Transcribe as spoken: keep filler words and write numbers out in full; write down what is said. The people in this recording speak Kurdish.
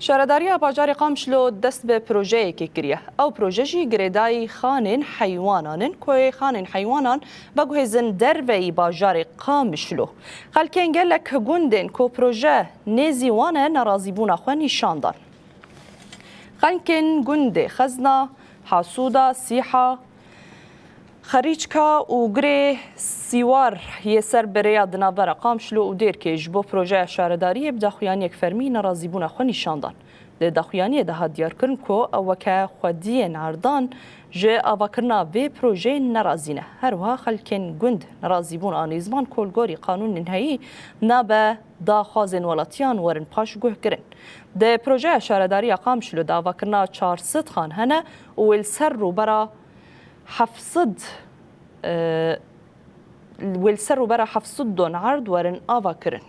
Şaredariya bajarê Qamişlo dest bi projeyekê kiriye. Ew proje jî girêdayî xanên heywanan in, ku ê xanên heywanan veguhêzin derveyî bajarê Qamişlo. Xelkên gelek gundên ku proje nêzî wan e, nerazîbûna xwe nîşan dan. Xelkên gundê Xezna, Hasûda, Sîha, Xerîçka û Girê Sîwar yê ser bi rêya di navbera Qamişlo û Dêrkê ji bo projeya şaredariyê bi daxuyaniyek fermî nerazîbûna xwe nîşan dan. Di daxuyaniyê de hat diyarkirin ku ew weke xwediyên erdan ji avakirina vê projeyê nerazî ne. Her wiha xelkên gund nerazîbûn anî ziman ku li gorî qanûnên heyî nabe daxwazên welatiyan werin paşguhkirin. Di projeya şaredariya Qamişlo de avakirina çar sed xan hene û wê li ser rûbera heft sed, e, wê li ser rûbera heft sed don erd werin avakirin.